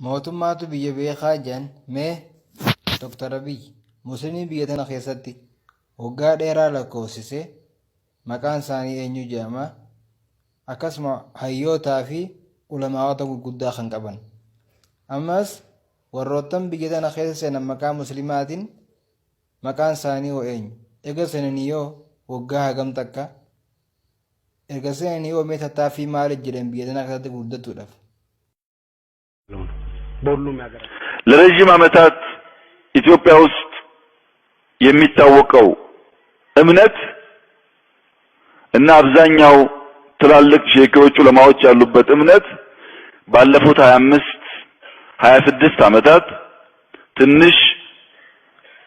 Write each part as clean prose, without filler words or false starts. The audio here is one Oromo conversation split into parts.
Mootummaatu biyya beekaa jedhan. Mee Dr. Abiy, Muslimni biyya tana keessatti waggaa dheeraa lakkoofsise maqaan isaanii eenyu jedhama? Akkasuma hayyootaa fi ulamaa'ota gurguddaa kan qaban. Ammas warroottan biyya tana keessa seenan maqaa muslimaatiin maqaan isaanii hoo eenyu? Ega seenanii yoo waggaa hagam takka? Erga seenanii hoo mee tattaaffii maaliif jedhan biyya tana keessatti guddatuudhaaf? በሁሉም ሀገር ለረጅም ዓመታት ኢትዮጵያ ውስጥ የሚታወቀው እምነት እና አብዛኛው ትላልቅ ሼኮች ዑለማዎች ያሉበት እምነት ባለፉት 25 26 ዓመታት ትንሽ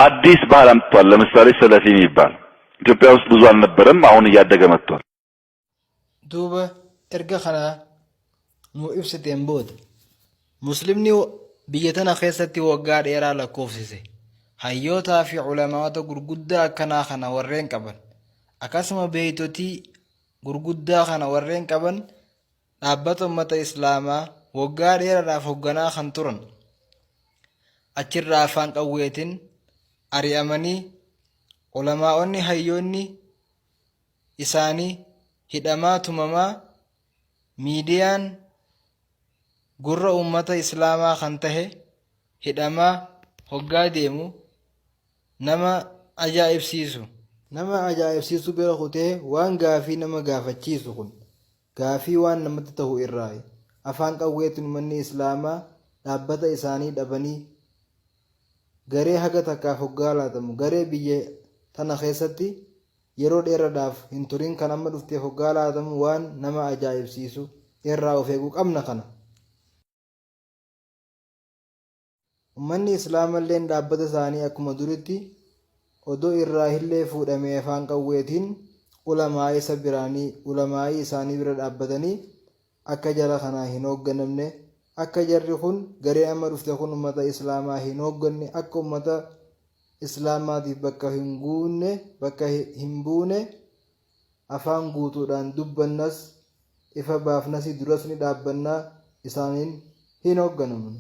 አዲስ ባህል አምጥቷል። ለምሳሌ ሰለፊ የሚባል ኢትዮጵያ ውስጥ ብዙ አልነበረም። አሁን እያደገ መጥቷል። Duuba erga kana nuu ibsiteen booda, Muslimni biyya tana keessatti waggaa dheeraa lakkoofsise, hayyootaa fi ulamaa'ota gurguddaa akkanaa kana warreen qaban, akkasuma beeytotii gurguddaa kana warreen qaban, dhaabbata ummata Islaamaa waggaa dheeraadhaaf hogganaa kan turan achirraa afaan qawweetiin ari'amanii, ulamaa'onni hayyoonni isaanii hidhamaa, tumamaa, miidiyaan gurra ummata Islaamaa kan tahe hidhamaa hoggaa deemu nama ajaa'ibsiisu. Nama ajaa'ibsiisu bira kutee waan gaafii nama gaafachiisu kun gaafii waan namatti tahu irraayi. Afaan qawweetiin ummanni Islaamaa dhaabbata isaanii dhabanii garee haga takkaaf hoggaa laatamu, garee biyya tana keessatti yeroo dheeradhaaf hin turin kan amma dhufteef hoggaa laatamu waan nama ajaa'ibsiisu irraa of eeguu qabna kana. Ummanni Islaamalleen dhaabbata isaanii akkuma duritti odoo irraa hillee fuudhamee afaan qawweetiin ulamaa'ii isa biraanii ulamaa'ii isaanii bira dhaabbatanii akka jara kanaa hin hoogganamne, akka jarri kun garee amma dhufte kun ummata Islaamaa hin hoogganne, akka ummata Islaamaatiif bakka hin guunne, bakka hin buune afaan guutuudhaan dubbannas, ifa baafnasi, duras ni dhaabbannaa, isaaniin hin hoogganamnu.